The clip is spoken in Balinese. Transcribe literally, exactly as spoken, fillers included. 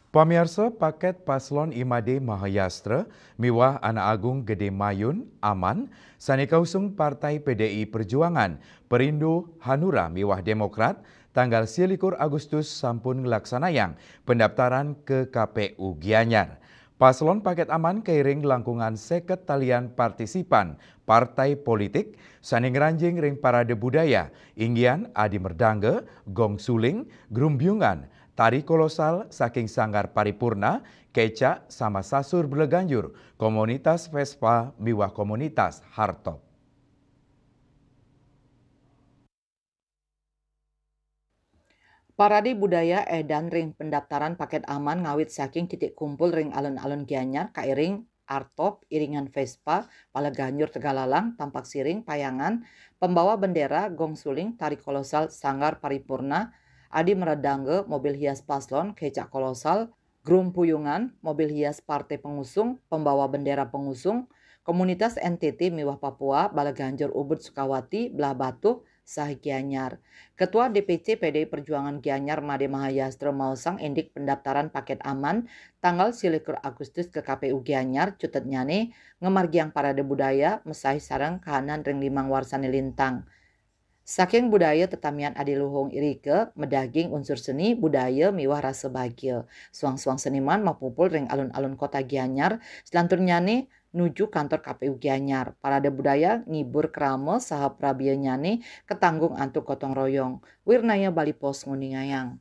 Pamiarsa, paket Paslon Imade Mahayastra miwah Anak Agung Gede Mayun, Aman, sane kausung Partai P D I Perjuangan, Perindo Hanura miwah Demokrat, tanggal selikur Agustus sampun nglaksanayang pendaftaran ke K P U Gianyar. Paslon paket Aman kairing langkungan seket talian partisipan partai politik sane ngranjing ring parade budaya, inggihan adi merdangga, gong suling, grumbyungan, tari kolosal saking Sanggar Paripurna, kecak sama sasur bleganjur komunitas Vespa miwah komunitas Hartop. Parade budaya edan ring pendaftaran paket Aman ngawit saking titik kumpul ring alun-alun Gianyar, kairing Artop, iringan Vespa, pala ganjur Tegalalang, tampak siring, payangan, pembawa bendera, gong suling, tari kolosal, Sanggar Paripurna, adi merdangga, mobil hias Paslon, kecak kolosal, grumpuyungan, mobil hias partai pengusung, pembawa bendera pengusung, komunitas N T T miwah Papua, bala ganjur Ubud, Sukawati, Blahbatuh, saha Gianyar. Ketua D P C P D I Perjuangan Gianyar Made Mahayastra maosang indik pendaftaran paket Aman tanggal selikur Agustus ke K P U Gianyar, cutetnyane ngamargiang parade budaya mesai sareng kahanan ring limang warsane lintang. Saking budaya tetamian adi luhung irika, madaging unsur seni, budaya miwah rasa bagia. Suang-suang seniman mapupul ring alun-alun kota Gianyar, selanturnyane nuju kantor K P U Gianyar. Parade budaya ngibur krama saha prabianyane katanggung antuk gotong royong. Wirnaya Bali Post nguningayang.